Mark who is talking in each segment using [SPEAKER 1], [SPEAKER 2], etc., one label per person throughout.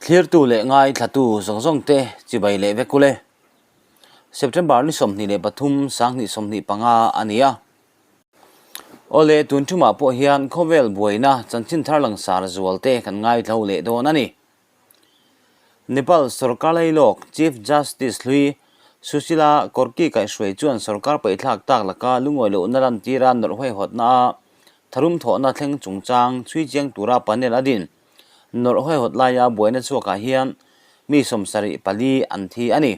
[SPEAKER 1] Thlirtu leh ngaithlatu zawng zawng te chibai leh vek ule. September ni 23 2025 a ni a. Awle tun thumah pawh hian khawvel buaina chanchin thar langsar zual te kan ngaithlo leh dawn a ni. Nepal sorkar lailawk Chief Justice hlui Sushila Karki kaihhruai chuan sorkar paihthlak tak laka lungawi lohna lantira nawrh huaihawtna a tharum thawhna thleng chungchang chhui chiang tura panel a din. Nawrh huaihawt laia buaina chhuakah hian mi 74 an thi a ni.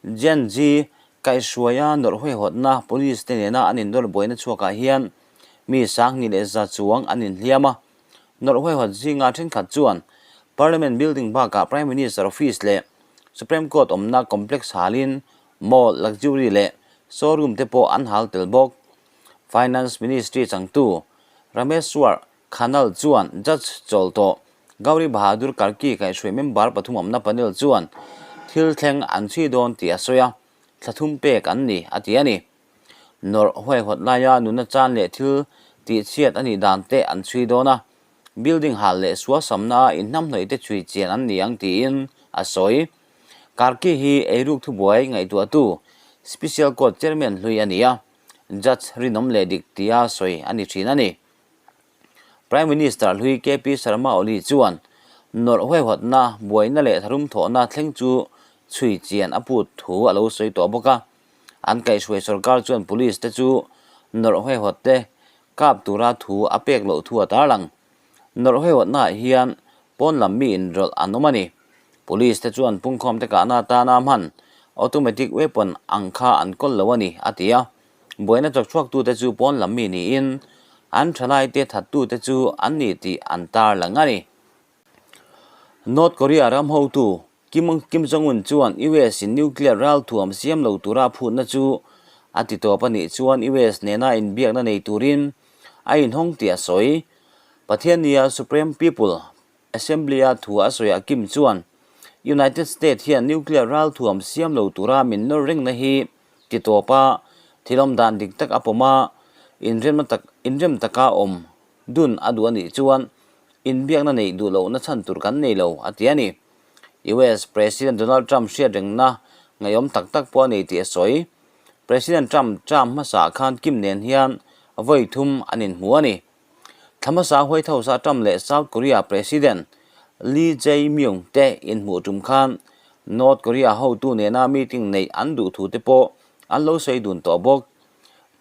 [SPEAKER 1] Gen Z kaihhruaia nawrh huaihawtna police te nena an indawr buaina chhuakah hian mi 2100 chuang an inhliam a. Nawrh huaihawt zinga thenkhat chuan Parliament building bakah Prime Minister office leh Supreme Court awmna complex halin mall, luxury leh showroom te pawh an hal tel bawk. Finance Ministry changtu Rameshwar Khanal chuan judge chawl tawh Gauri Bahadur Karki kaihhruai member pathum awmna panel chuan thil thleng an chhui dawn tih a sawi a, thla thum pek an ni a ti a ni. Nawrh huaihawt laia nuna chan leh thil tihchhiat a nih dan te an chhui dawn a, building hal leh sualsamna a inhnamhnawih te chhui chian an ni ang tiin a sawi. Karki hi eiruk thubuai ngaihtuahtu Special Court Chairman hlui a ni a, Judge rinawm leh dik tia sawi a ni thin a ni. Prime Minister hlui KP Sharma Oli chuan nawrh huaihawtna, buaina leh tharum thawhna thleng chu chhui chian a put thu a lo sawi tawh bawk a. An kaihhruai sorkar chuan police te chu nawrh huaihawt te kap tura thu a pek loh thu a tarlang. Nawrh huaihawtnaah hian pawn lam mi inrawlh an awm a ni. Police te chuan pungkhawm te kahna atana hman automatic weapon ang kha an kawl lo a ni, a ti a. Buaina chawkchhuaktute chu pawn lam mi niin an thalaite thattute chu an ni tih an tarlang a ni. North Korea ram hotu Kim Kim Jong-un chuan US in nuclear ralthuam siam lo tura a phutna chu a ti tawp a nih chuan US nena inbiakna nei turin a inhawng tih a sawi. Pathiannia Supreme People Assembly-a thu a sawiah Kim chuan United States hian nuclear ralthuam siam lo tura min nawr rengna hi ti tawp a, thil awm dan dik tak a pawm a, inremna tak inrem taka awm dun a duh a nih chuan inbiakna neih duh lohna chhan tur kan nei lo, a ti a ni. US President Donald Trump hriat rengna ngaihawm tak tak pawh a nei tih a sawi. President Trump term hmasa khan Kim nen hian vawi thum an inhmu a ni. Thla hmasa White House-a Trump leh South Korea President Lee Jae-myung te inhmuh tum khan North Korea hotu nena meeting neih an duh thu te pawh an lo sawi dun tawh bawk.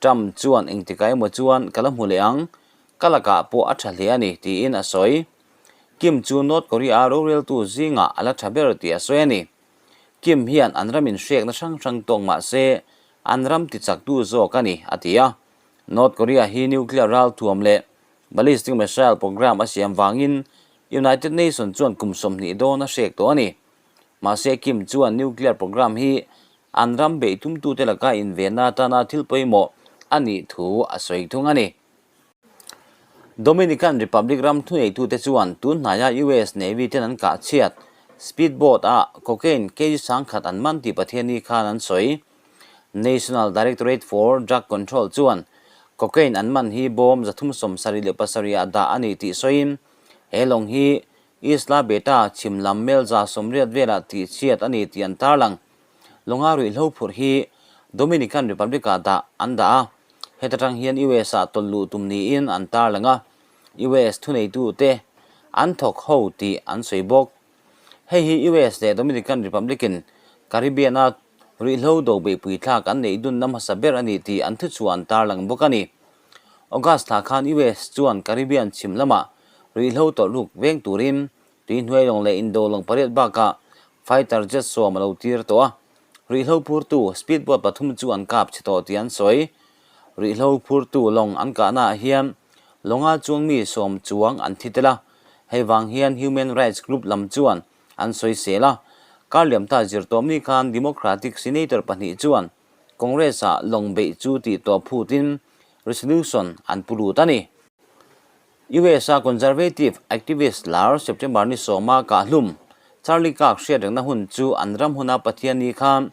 [SPEAKER 1] Trump chuan engtikah emaw chuan ka la hmu leh ang, ka lakah pawh a tha hle a ni tiin a sawi. Kim chu North Korea roreltu zingah a la tha ber tih a sawi a ni. Kim hian an ram inhrekna hrang hrang tawk mah se an ram tichaktu zawk a ni, a ti a. North Korea hi nuclear ralthuam leh ballistic missile program a siam vangin United Nations chuan kum 20 dawn a hrek tawh a ni. Mahse Kim chuan nuclear program hi an ram beih tumtute laka invenna atana thil pawimawh a nih thu a sawi thung a ni. Dominican Republic ram thuneitute chuan tun hnaia US Navy ten an kah chhiat speedboat ah cocaine kg 1000 an man tih Pathianni khan an sawi. National Directorate for Drug Control chuan cocaine an man hi bawm 377 ah dah a ni tih sawiin he lawng hi Isla Beta chhim lam mel 180 velah tih chhiat a ni tih an tarlang. Lawnga ruihhlo phurh hi Dominican Republic ah dah an dah a, heta tang hian US ah tawlh luh tum niin an tarlang a, US thuneitute an thawk ho tih an sawi bawk. Hei hi US leh Dominican Republic in Caribbean a ruihhlo do beihpui thlak an neih dunna hmasa ber a ni tih an thuchhuah an tarlang bawk a ni. August thla khan US chuan Caribbean chhim lamah ruihhlo tawlh ruk veng turin tuihnuai lawng leh indo lawng pariat bakah fighter jet 10 a lo tir tawh a. Ruihhlo phurtu speedboat pathum chu an kap chhe tawh tih an sawi. Ruihhlo phurtu lawng an kahnaah hian lawnga chuang mi 10 chuang an thi tel a. Hei vang hian human rights group lam chuan an sawi sel a. Kar liam ta zir tawh mi khan Democratic senator pahnih chuan Congress-ah lawng beih chu tih tawh phutin resolution an pu lut a ni. US-a conservative activist lar September ni 10-a kahhlum Charlie Kirk hriat rengna hun chu an ram huna Pathianni khan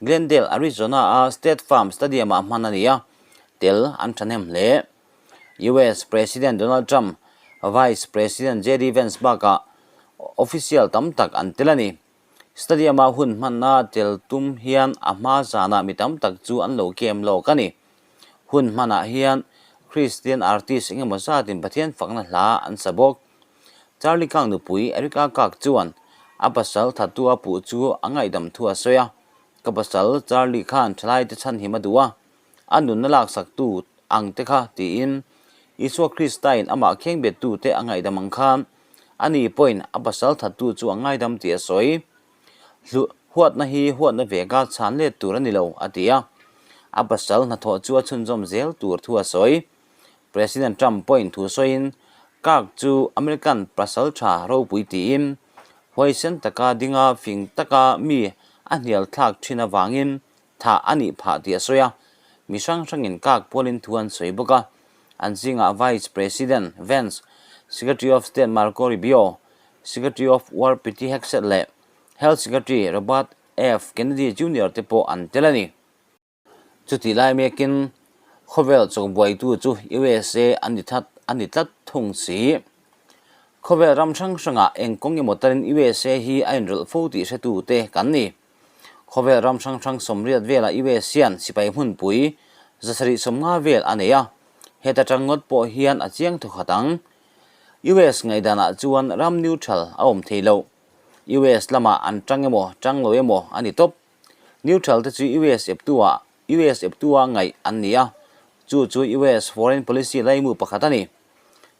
[SPEAKER 1] Glendale, Arizona-a State Farm Stadium-ah hman a ni a, tel an thahnem hle. US President Donald Trump, Vice President JD Vance bakah Official tam tak an tel a ni. Stadium-a hun hmanna tel tum hian a hma zanah mi tam tak chu an lo kem lawk a ni. Hun hmanah hian Christian artist engemaw zatin Pathian fakna hla an sa bawk. Charlie Kirk nupui Erika Kirk chuan a pasal thattu a puh chu a ngaihdam thu a sawi a, Ka pasal Charlie khan thalaite chhanhim a duh a, a nunna laksaktu ang te kha tiin Isua Kristain amah khengbettute a ngaihdam ang khan ani pawhin a pasal thattu chu a ngaidam tih a sawi. Hlu huatna hi huatna veka chhan let tur a ni lo, a ti a. A pasal hnathawh chu a chhunzawm zel tur thu a sawi. President Trump pawhin thu sawiin Kirk chu American pasal tha ropui tiin huaisen taka dinga fing taka mi a hnial thlak thin avangin thah a nih phah tih a sawi a, mi hrang hrangin kak pualin thu an sawi bawk a. An zingah Vice President Vance, Secretary of State Marco Rubio, Secretary of War Pete Hegseth leh Health Secretary Robert F. Kennedy Junior te pawh an tel a ni. Chutih lai mekin khawvel chawkbuaitu chu USA a ni that a ni tlat thung si. Khawvel ram hrang hrangah eng kawng emaw talin USA hi a inrawlh fo tih hretute kan ni. Khawvel ram hrang hrang 80 velah US hian sipai hmunpui 750 vel a nei a, heta tang ngawt pawh hian a chiang thawkhat ang. US ngaihdanah chuan ram neutral a awm thei lo. US lamah an tang emaw tang lo emaw a ni tawp. Neutral te chu US eptu-ah US eptu-a ngaih an ni a, chu chu US foreign policy laimu pakhat a ni.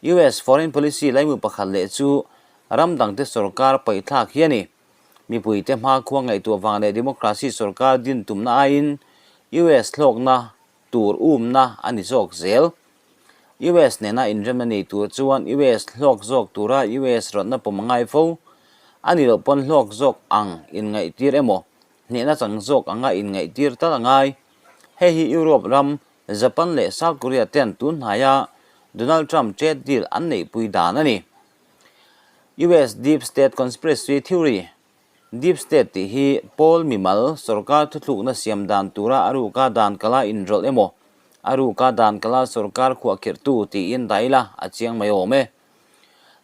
[SPEAKER 1] US foreign policy laimu pakhat leh chu ram dangte sorkar paihthlak hi a ni. Mipuite hmakhua ngaihtuah vang leh democracy sorkar din tumna aiin US hlawkna tur umna a ni zawk zel. US nena inremna nei tur chuan US hlawk zawk tura US rawtna pawm a ngai fo. A ni loh pawn hlawk zawk ang inngaihtir emaw, hnehna chang zawk anga inngaihtir tal a ngai. Hei hi Europe ram, Japan leh South Korea ten tun hnaia Donald Trump trade deal an neihpui dan a ni. US Deep State Conspiracy Theory, Deep State tih hi pawl mimal sorkar thuthlukna siam dan tura a ruka dan kala inrawlh emaw, a ruka dan kala sorkar khuahkhirhtu tiin dah ila a chiang mai awm e.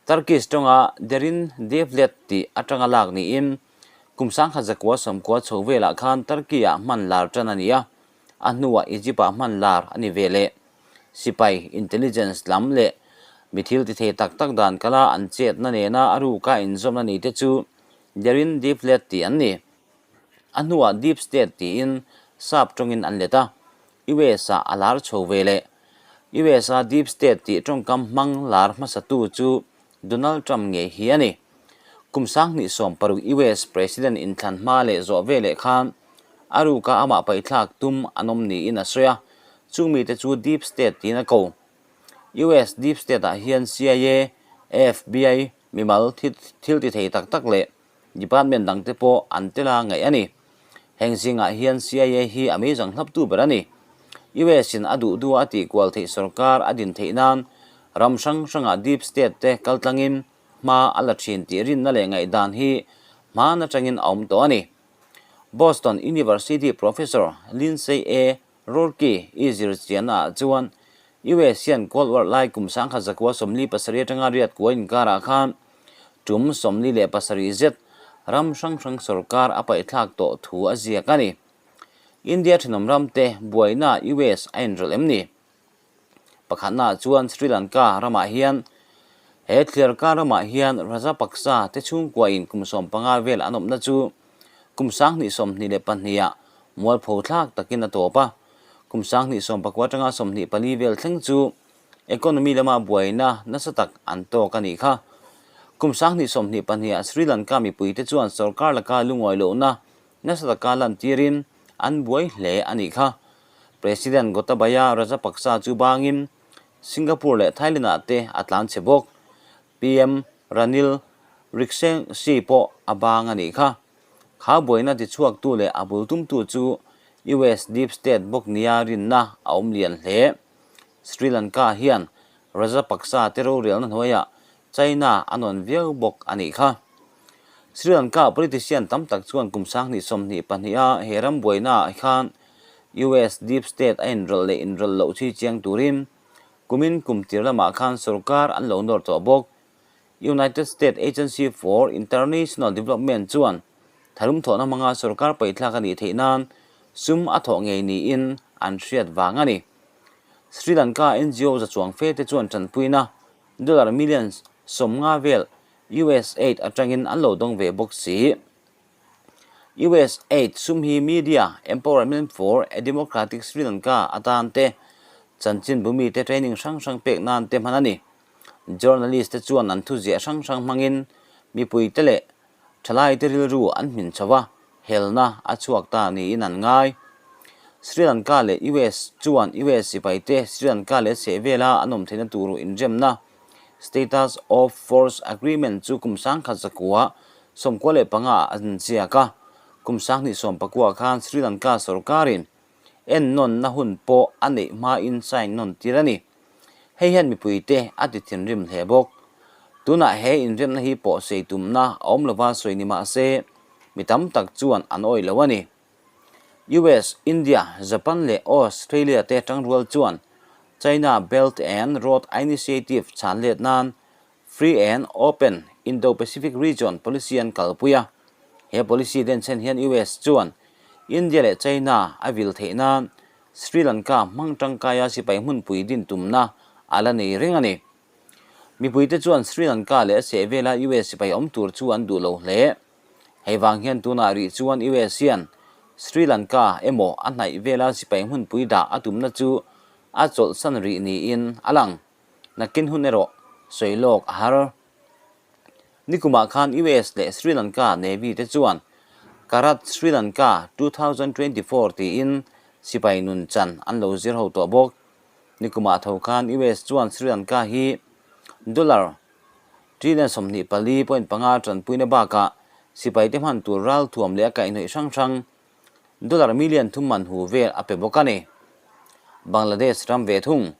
[SPEAKER 1] Turkish tawnga Derin Devlet tih atanga lak niin kum 1990 chho velah khan Turkey-ah hman lar tan a ni a, a hnuah Egypt-ah hman lar a ni ve leh. Sipai, intelligence, lam leh mi thil ti thei tak tak dan kala an chetna nena a ruka inzawmna ni te chu Derin Devlet tih an ni. A hnuah Deep State tiin sap tawngin an let a, US-ah a lar chho ve leh. US-a Deep State tih tawngkam hmang lar hmasatu chu Donald Trump ngei hi a ni. Kum 2016 US President inthlan hma leh zawh veleh khan a ruka amah paihthlak tum an awm niin a sawi a, chung mite chu Deep State tiin a ko. US Deep State-ah hian CIA, FBI, mimal thil ti thei tak tak leh department dangte pawh an tel a ngaih a ni. Heng zingah hian CIA hi a meizang hlaptu ber a ni. US-in a duh duha a tihkual theih sorkar a din theih nan ram hrang hrangah Deep State te kaltlangin hma a la thin tih rinna leh ngaihdan hi hman atangin a awm tawh a ni. Boston University Professor Lindsay A. Rourke i zirchianna ah chuan US hian Cold War lai kum 1947 atanga riat kua inkarah khan tum 47 zet ram hrang hrang sorkar a paihthlak tawh thu a ziak a ni. India thenawm ramte buaina US a inrawlh em ni? Pakhatnaah chuan Sri Lanka ramah hian he thliarkar ramah hian Rajapaksa te chhungkuain kum 15 vel an awmna chu kum 2022-ah mualpho thlak takin a tawp a. Kum 2019 atanga 24 vel thleng chu economy lama buaina nasa tak an tawk a nih kha. Kum 2022-ah Sri Lanka mipuite chuan sorkar laka lungawi lohna nasa taka lantirin an buai hle a nih kha. President Gotabaya Rajapaksa chu bangin Singapore leh Thailand-ah te a tlan chhe bawk. PM Ranil Wickremesinghe pawh a bang a nih kha. Kha buaina tichhuaktu leh a bul tumtu chu US Deep State bawk nia rinna a awm lian hle. Sri Lanka hian Rajapaksa te rorelna hnuaiah China a nawn viau bawk a nih kha. Sri Lanka politician tam tak chuan kum 2022-a he ram buainaah khan US Deep State a inrawlh leh inrawlh loh chhui chiang turin kumin kum tir lamah khan sorkar an lo nawr tawh bawk. United States Agency for International Development chuan tharum thawhna hmanga sorkar paihthlak a nih theih nan sum a thawh ngei niin an hriat vang a ni. Sri Lanka NGO za chuang fe te chuan tanpuina dollar million 50 vel USAID atangin an lo dawng ve bawk si. USAID sum hi Media Empowerment for a Democratic Sri Lanka atan te chanchinbu mite training hrang hrang pek nan te hman a ni. Journalist te chuan an thuziah hrang hrang hmangin mipuite leh thalaite rilru an hmin chho a, helna a chhuak ta niin an ngai. Sri Lanka leh US chuan US sipaite Sri Lanka leh chhehvela an awm theihna tur inremna Status of Force Agreement chu kum 1995 ah an ziak a, kum 2019 khan Sri Lanka sorkarin ennawnna hun pawh a neih hmain sign nawn tir a ni. Hei hian mipuite a ti thinrim hle bawk. Tunah he inremna hi pawhsei tumna a awm lova sawi ni mah se, mi tam tak chuan an awih lo a ni. US, India, Japan leh Australia te tangrual chuan China Belt and Road Initiative chhan let nan Free and Open Indo-Pacific Region policy an kalpui a. He policy denchhen hian US chuan India leh China a vil theih nan Sri Lanka hmang tangkaia sipai hmunpui din tumna a la nei reng a ni. Mipuite chuan Sri Lanka leh a chhehvela US sipai awm tur chu an duh lo hle. Hei vang hian tunah rih chuan US hian Sri Lanka emaw a hnaih vela sipai hmunpui dah a tumna chu a chawlhsan rih niin a lang. Nakin hun erawh sawi lawk a har. Nikumah khan US leh Sri Lanka Navy te chuan Karat Sri Lanka 2024 tiin sipai nun chan an lo zir ho tawh bawk. Nikumah tho khan US chuan Sri Lanka hi dollar trillion 24.5 tanpuina bakah sipaite hman tur ralthuam leh a kaihhnawih hrang hrang dollar million thum man hu vel a pe bawk a ni. Bangladesh ram ve thung.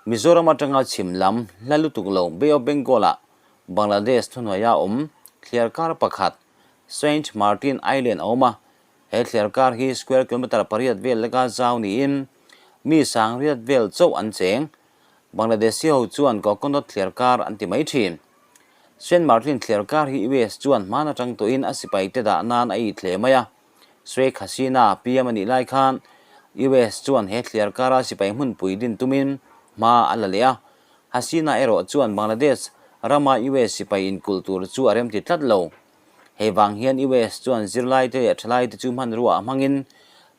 [SPEAKER 1] Mizoram atanga chhim lam hla lutuk lo Bay of Bengal-ah Bangladesh thuhnuaia awm thliarkar pakhat Saint Martin Island a awm a, he thliarkar hi square kilometre pariat vel leka zau niin mi 8000 vel chauh an cheng. Bangladeshi ho chuan Coconut thliarkar an ti mai thin. Saint Martin thliarkar hi US chuan hman atang tawhin a sipaite dah nan a it hle mai a. Sheikh Hasina PM a nih lai khan US chuan he thliarkara sipai hmunpui din tumin hma a la leh a. Hasina erawh chuan Bangladesh rama US sipai inkulh tur chu a remti tlat lo. Hei vang hian US chuan zirlaite leh thalaite chu hmanrua hmangin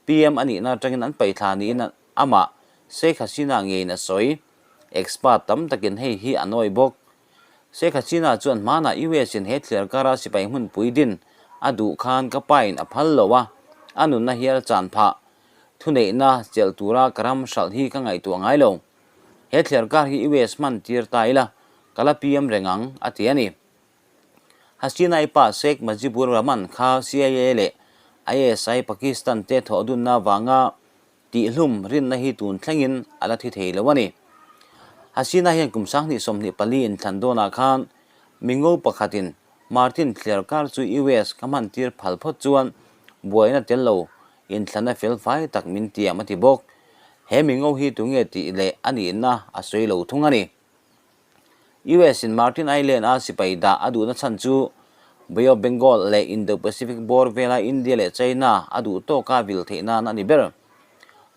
[SPEAKER 1] PM a nihna atangin an paihthla niin amah Sheikh Hasina ngeiin a sawi. Expert tam takin hei hi a nawi bawk. Sheikh Hasina chuan hmanah US in he thliarkara sipai hmunpui din a duh khan ka pain a phal lo a, a nunna hial chan phah. Thuneihna chelh tura ka ram hralh hi ka ngaihtuah ngai lo. He thliarkar hi US hman tir ta ila, ka la PM reng ang, a ti a ni. Hasina-i pa Sheikh Mujibur Rahman kha CIA leh ISI Pakistan te thawhdunna vanga Tihhlum rinna hi tun thlengin a la thi thei lo a ni. Hasina hian kum 2024 inthlan dawnah khan mingo pakhatin Martin thliarkar chu US ka hman tir phal phawt chuan buaina tel lo inthlanna fel fai tak min tiam a ti bawk. He mingo hi tunge tih leh a nihna a sawi lo thung a ni. US in Martin Island a sipai dah a duhna chhan chu Bay of Bengal leh Indo-Pacific bawr vela India leh China a duh tawka vil theih nan a ni ber.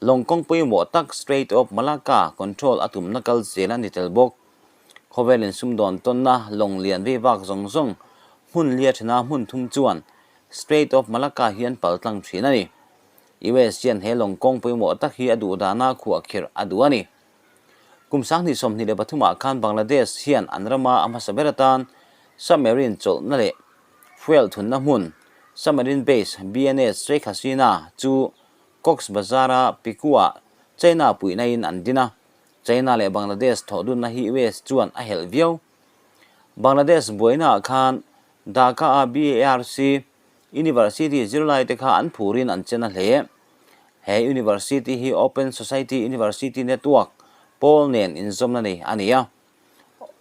[SPEAKER 1] Lawng kawng pawimawh tak Strait of Malacca control a tumna kal zel a ni tel bawk. Khawvel insumdawn tawnna lawng lian vei vak zawng zawng hmun lia thena hmun thum chuan Strait of Malacca hi an pal tlang thin a ni. US hian he lawng kawng pawimawh tak hi a duh dana khuahkhirh a duh a ni. Kum 2023 ah khan Bangladesh hian an rama a hmasa ber atan submarine chawlhna leh fuel thunna hmun submarine base BNS Sheikh Hasina chu Cox's Bazar-a Pikua China puihna in an din a, China leh Bangladesh thawhdunna hi US chuan a helh viau. Bangladesh buaina ah khan Dhaka-a BARC University zirlaite kha an phurin an chen a hle. He University hi Open Society University Network pawl nen inzawmna nei a ni a.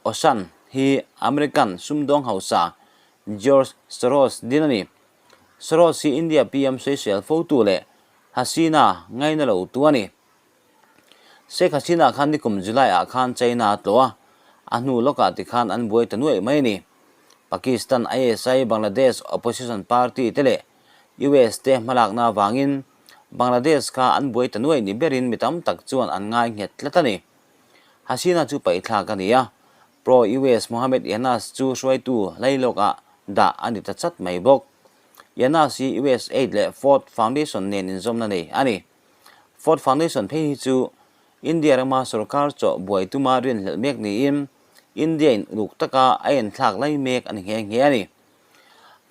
[SPEAKER 1] Osan hi American sumdawng hausa George Soros din a ni. Soros hi India PM sawisel fotu leh Hasina ngaina lo tu a ni. Sheikh Hasina khan nikum July ah khan China a tlawh a. A hnu lawkah tikhan an buai ta nuaih mai a ni. Pakistan, ISI, Bangladesh opposition party te leh US te hmalakna avangin Bangladesh kha an buai ta nuaih ni berin mi tam tak chuan an ngai nghet tlat a ni. Hasina chu paihthlak a ni a, pro-US Mohammed Yunus chu hruaitu lailawkah dah a ni ta chat mai bawk. Yunus hi USAID leh Ford Foundation nen inzawmna nei a ni. Ford Foundation phei hi chu India rama sorkar chawh buai tuma rinhlelh mek niin India in uluk taka a enthlak lai mek a ni nghe nghe a ni.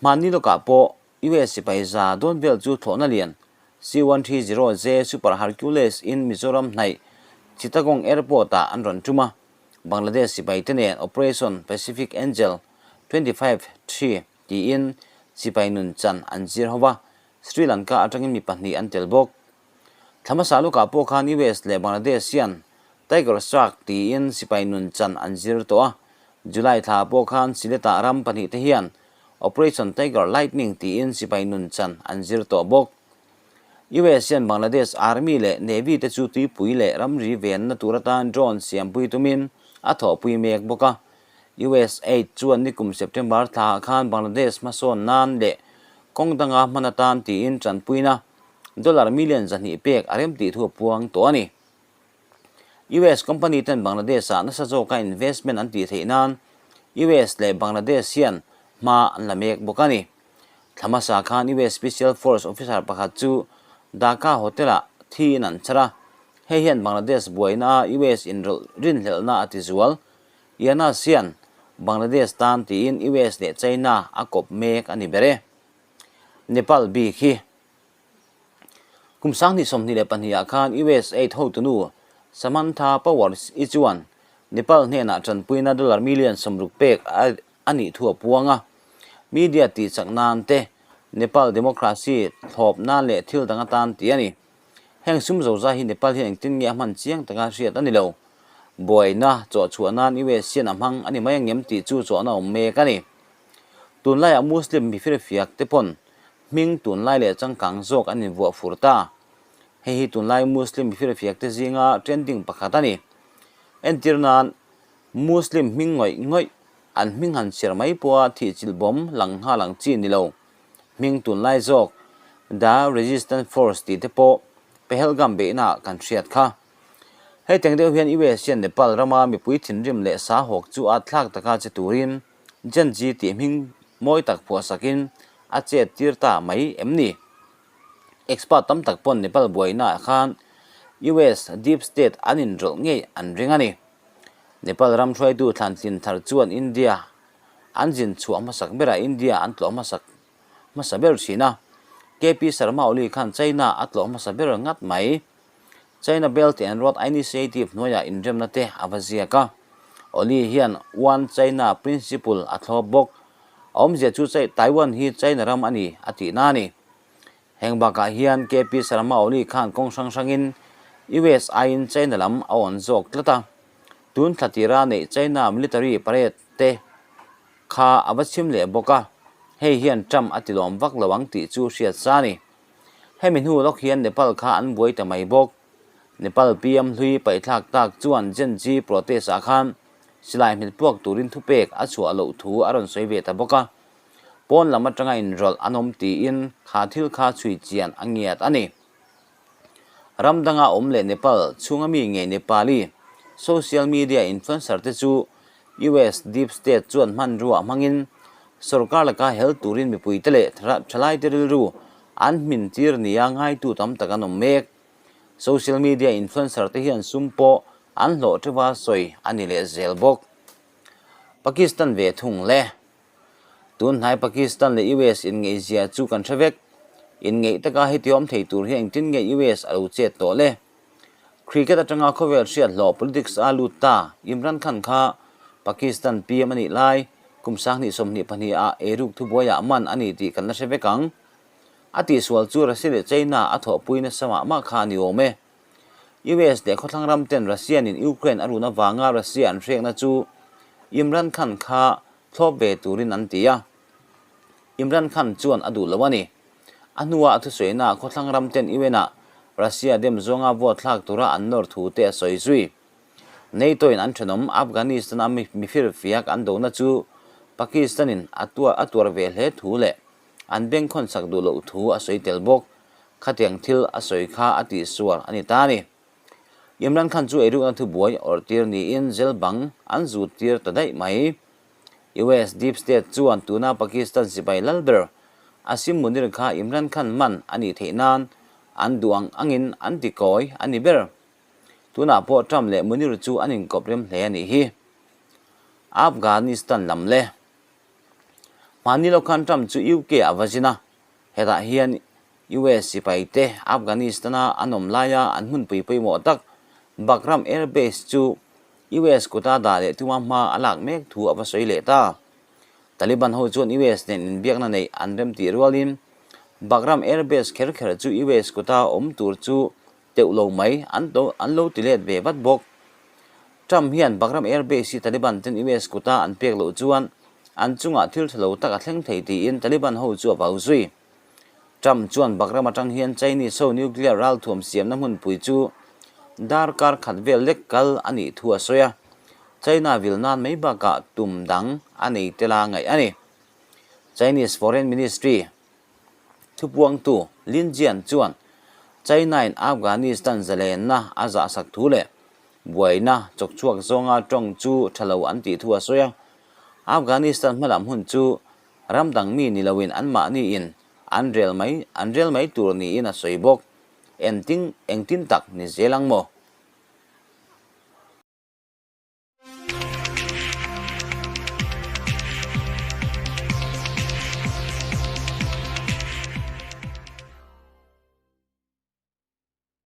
[SPEAKER 1] Hmanni lawkah pawh US sipai za dawn vel chu thlawhna lian C-130J Super Hercules in Mizoram hnaih Chittagong Airport ah an rawn tum a, Bangladesh sipai te nen Operation Pacific Angel 25 three tiin sipai nun chan an zir ho va, Sri Lanka atangin mi pahnih an tel bawk. Thla hmasa lukah pawh khan US leh Bangladesh hian Tiger Shark tiin sipai nun chan an zir tawh a, July thla pawh khan Sylhet-ah ram pahnihte hian Operation Tiger Lightning tiin sipai nun chan an zir tawh bawk. US hian Bangladesh Army leh Navy te chu tuipui leh ramri venna tur atan drone siampui tumin a thawhpui mek bawk a. USAID chuan nikum September thlaah khan Bangladesh hmasawn nan leh kawng danga hman atan tiin tanpuina dollar million 200 pek a rem tih thu a puang tawh a ni. US company ten Bangladesh-ah nasa zawka investment an tih theih nan US leh Bangladesh hian hma an la mek bawk a ni. Thla hmasa khan US Special Force officer pakhat chu Dhaka Hotel-ah thiin an chhar a, hei hian Bangladesh buaina a US inrawlh rinhlelhna a tizual. Yunus hian Bangladesh tan tiin US leh China a kawp mek a ni ber e. Nepal bik hi kum 2022 ah khan USAID hotunu Samantha Powers i chuan Nepal hnenah tanpuina dollar million 60 pek a nih thu a puang a. Media tihchak nan te, Nepal democracy thlawp nan leh thil dang atan tih a ni. Heng sum zoza hi Nepal hian engtin nge a hman chiang taka hriat a ni lo. Buaina chawhchhuah nan US hian a hmang a ni mai angem tih chu chawhna awm mek a ni. Tunlaiah Muslim mifirfiak te pawn hming tunlai leh changkang zawk an invuah fur ta. Hei hi tunlai Muslim mifirfiak te zinga trending pakhat a ni. Entir nan Muslim hming ngawih ngawih an hming han chhiar mai pawha thihchilh bawm lang nghal ang chi ni lo. Hming tunlai zawk The Resistance Force tih te pawh Pahalgam beihnaah kan hriat kha. Hei teng deuh hian US hian Nepal rama mipui thinrim leh sahawk chu at thlak taka che turin Gen Z tih hming mawi tak phuahsakin a chet tir ta mai em ni? Expert tam tak pawn Nepal buainaah khan US deep state an inrawlh ngei an ring a ni. Nepal ram hruaitu thlantlin thar chuan India An zin chhuah hmasak berah India an tlawh hmasak hmasa ber thin a, KP Sharma Oli khan China a tlawh hmasa ber ngat mai. China Belt and Road Initiative hnuaiah inremna te a va ziak a. Oli hian One China Principle a thlawp bawk. A awmzia chu Taiwan hi China ram a ni a tihna a ni. Heng bakah hian KP Sharma Oli khan kawng hrang hrangin US aiin China lam a awn zawk tlat a. Tun thla tira neih China military parade te kha a va chhim leh bawk a, hei hian Trump a tilawm vak lo ang tih chu hriat sa a ni. Hemi hnu lawk hian Nepal kha an buai ta mai bawk. Nepal PM hlui paihthlak tak chuan Gen Z protest ah khan silai hmet puak turin thupek a chhuah loh thu a rawn sawi ve ta bawk a. Pawn lam atanga inrawlh an awm tiin kha thil kha chhui chian a ngiat a ni. Ram danga awm leh Nepal chhunga mi ngei Nepali social media influencer te chu US deep state chuan hmanrua hmangin sorkar laka hel turin mipuite leh thalaite rilru an hmin tir nia ngaitu tam tak an awm mek. Social media influencer te hian sum pawh an hlawh teuha sawi a ni leh zel bawk. Pakistan ve thung le. Tun hnai Pakistan leh US inngeihzia chu kan hre vek. Inngeih taka heti awm thei tur hi engtin nge US a lo chet tawh le? Cricket atanga khawvel hriat hlawh politics a lut ta Imran Khan kha Pakistan PM a nih lai kum 2022 ah eiruk thubuaiah man a ni tih kan la hre vek ang. A tihsual chu Russia leh China a thawhpui nasa mah mah kha a ni awm e. US leh khawthlang ram ten Russian in Ukraine a run avanga Russia an hrekna chu Imran Khan kha thlawp ve turin an ti a. Imran Khan chuan a duh lo a ni. A hnua a thusawiinaah khawthlang ram ten UN-ah Russia dem zawnga vote thlak tura an nawr thu te a sawi zui. NATO-in an thenawm Afghanistan-a mifirfiak an dona chu Pakistan-in a tuar ve hle thu leh an bengkhawn sak duh loh thu a sawi tel bawk. Khatiang thil a sawi kha a tihsual a ni ta a ni. Imran Khan chu eirukna thubuai awrh tir niin jail bang an zut tir ta daih mai. US Deep State chuan tuna Pakistan sipai lal ber Asim Munir kha Imran Khan man a nih theih nan an duh ang angin an ti kawi a ni ber. Tunah pawh Trump leh Munir chu an inkawp rem hle a nih hi. Afghanistan lam le. Hmanni lo khan Trump chu UK ah va zin a, hetah hian US sipaite Afghanistan-a an awm laia an hmunpui pawimawh tak Bagram Air Base chu US kuta dah leh tuma hma a lak mek thu a va sawi leh ta. Taliban ho chuan US nen inbiakna neih an rem tih rualin Bagram Air Base kher kher chu US kuta awm tur chu teuh lo mai an an lo ti let ve vat bawk. Trump hian Bagram Air Base hi Taliban ten US kuta an pek loh chuan an chungah thil tha lo tak a thleng thei tiin Taliban ho chu a vau zui. Trump chuan Bagram atang hian Chinese ho nuclear ralthuam siamna hmunpui chu darkar khat vel lek kal a nih thu a sawi a, China vil nan mai bakah tum dang a nei tel a ngaih a ni. Chinese Foreign Ministry thupuangtu Lin Jian chuan China-in Afghanistan zalenna a zahsak thu leh buaina chawkchhuak zawnga tawng chu tha lo an tih thu a sawi a, Afghanistan hmalam hun chu Ram dang mi ni loin anmahniin an rel mai an rel mai tur niin a sawi bawk. Engtin engtin tak ni zel ang maw?